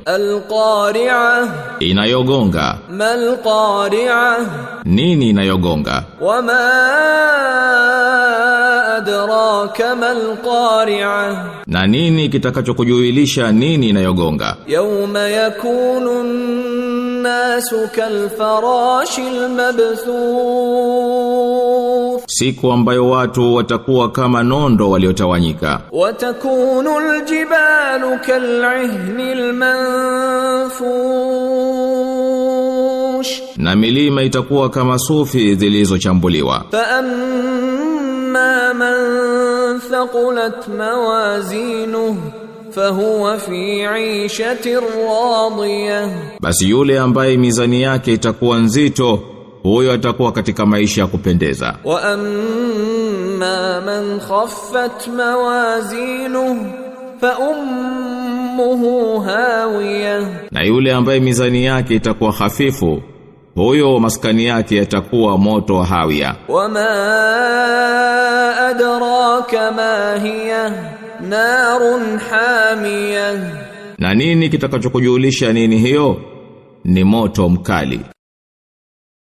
القارعة. Inayogonga. ما القارعة؟ Nini inayogonga? وما أدراك ما القارعة؟ Na nini kitakachokujuilisha nini inayogonga? يوم يكون الناس كالفراش المبثوث. Siku ambayo watu watakuwa kama nondo waliotawanyika. وتكون الجبال كالعهن المنفوش. Na milima itakuwa kama sufi zilizochambuliwa. فأما من ثقلت موازينه فهو في عيشة راضية. Basi yule ambaye mizani yake itakuwa nzito, huyo atakuwa katika maisha ya kupendeza. وأما من خفت موازينه فأمه هاوية. Na yule ambaye mizani yake itakuwa hafifu, huyo maskani yake yatakuwa moto wa Hawia. وما أدراك ما هي؟ نار حامية. Na nini kitakachokujulisha nini hiyo? Ni moto mkali.